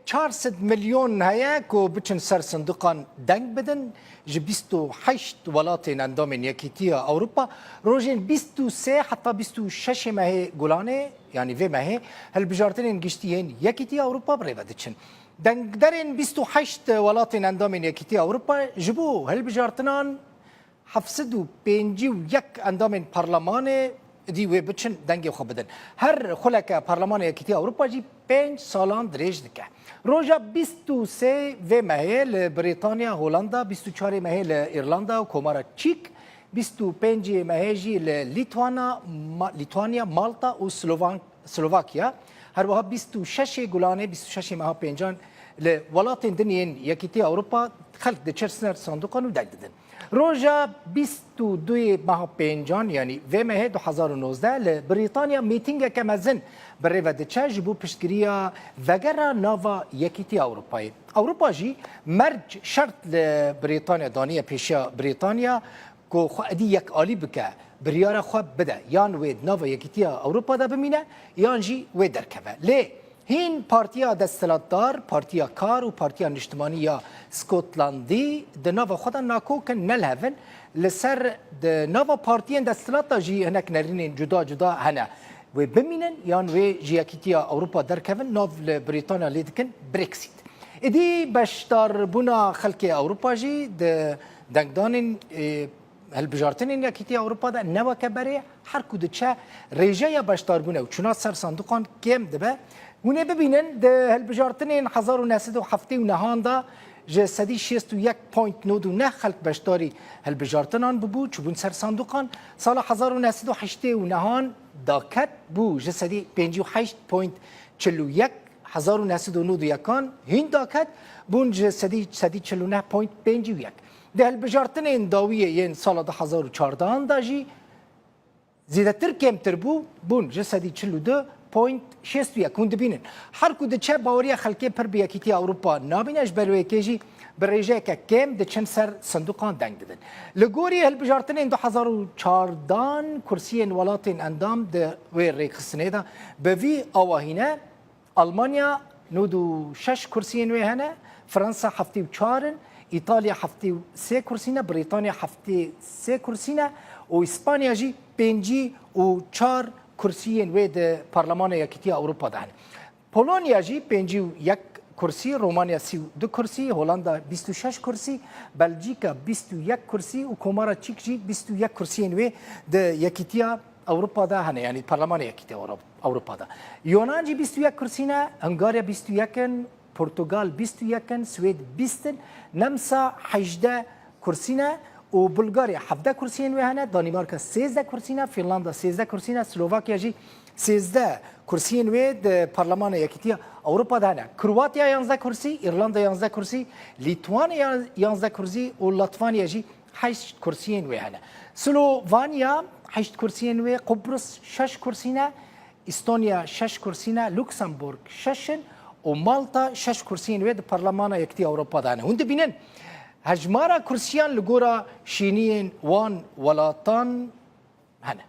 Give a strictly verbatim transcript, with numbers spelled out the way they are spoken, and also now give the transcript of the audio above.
Çar sed milyon heye ku biçin ser sindiqan deng bidin. Ji bîst û heşt welatên endamên Yekîtiya Ewropa rojên bîst û sê heta bîst û şeş mehê Gulanê, yanî vê mehê, hilbijartinên giştî yên Yekîtiya Ewropa bi rê ve diçin. Dengderên bîst û heşt welatên endamên Yekîtiya Ewropa ji bo hilbijartinan heft sed û pêncî û yek endamên parlemanê dî wê biçin dengê xwe bidin. Her xuleke Parlemanê Yekîtiya Ewropa jî pênc salan dirêj dike. Roja bîst û sê vê mehê li Brîtanya, Holanda, bîst û çarê mehê li Îrlanda û Komara Çîk, bîst û pêncê mehê jî li Lîtwana, Ma-, Lîtwanya, Malta û Slovan-, Slovakya. Her wiha bîst û şeşê Gulanê, bîst û şeşê meha pêncan li welatên din yên Yekîtiya Ewropa xelk diçir ser sanduqan û deng didin. Roja bîst û duyê meha pêncan, yanî vê mehê du hezar û nozdeh, li Brîtanya mîtîngeke mezin bi rê ve diçe ji bo piştgiriya vegera nava Yekîtiya Ewropayê. Ewropa jî merc şert li Brîtanya daniye pêşiya Brîtanya ku xwe êdî yekalî bike, biryara xwe bide, yan wê di nava Yekîtiya Ewropa de bimîne, yan jî wê derkeve. Lê hîn partiya desthilatdar, Partiya Kar û Partiya Niştimanî ya Skotlandî di nava xwe de nakok in, ne li hev in. Li ser di nava partiyên desthilat de jî hinek nerînên cuda cuda hene. Wê bimînin yan wê ji Yekîtiya Ewropa derkevin, nav li Brîtanya lê dikin Brexit. Êdî beşdarbûna xelkê Ewropa jî di dengdanên, e, hilbijartinên Yekîtiya Ewropa de ne weke berê, her ku diçe rêjeya beşdarbûne û çûna ser sanduqan kêm dibe. Hûn ê bibînin, di hilbijartinên hezar û neh sed û heftê û nehan de ji sedî şêst û yek point nod û neh xelk beşdarî hilbijartinan bibû, çûbûn ser sanduqan. Sala hezar û neh sed û heştê û nehan daket bû ji sedî pêncî û heşt point çil û yek, hezar û neh sed û nod û yekan hîn daket, bûn ji sedî, sedî çil û neh point pêncî û yek. Di hilbijartinên dawiyê yên sala du hezar û çardehan de jî zêdetir kêmtir bû, bûn ji sedî çil û du point şêst û yek. Hûn dibînin, her ku diçe baweriya xelkê pir bi Yekîtiya Ewropa nabîne, ji ber wê yekê jî bi rêjeyeke kêm diçin ser sinduqan deng didin. Li gorî hilbijartinên du hezar û çardehan kursiyên welatên endam di wê rêkxistinê de bi vî awahî ne. Almanya nod û şeş kursiyên wê hene, Fransa heftê û çar in, Îtalya heftê û sê kursî ne, Brîtanya heftê sê kursî ne û Îspanya jî pêncî û çar kursiyên wê di Parlemana Yekîtiya Ewropa de hene. Polonya jî pêncî û yek kursî, Romanya sî û du kursî, Holanda bîst û şeş kursî, Belcîka bîst û yek kursî û Komara Çîk jî bîst û yek kursiyên wê di Yekîtiya Ewropa de hene, yanî Parlemana Yekîtiya Ewro-, Ewropa de. Yonan jî bîst û yek kursî ne, Hungarya bîst û yek in, Portugal bîst û yek in, Swêd bîst in, Nemsa hejdeh kursî ne û Bulgarya hevdeh kursiyên wê hene, Danîmarka sêzdeh kursî ne, Fînlanda sêzdeh kursî ne, Slovakya jî sêzdeh kursiyên wê di Parlemana Yekîtiya Ewropa de hene. Kroatya yanzdeh kursî, Îrlanda yanzdeh kursî, Lîtwanya yanzdeh kursî û Latvanya jî heşt kursiyên wê hene. Slovanya heşt kursiyên wê, Qubrus şeş kursî ne, Estonya şeş kursî ne, Luksemburg şeş in û Malta şeş kursiyên wê di Parlemana Yekîtiya Ewropa de hene. Hûn dibînin, hejmara kursiyan li gora şîniyên wan welatan hene.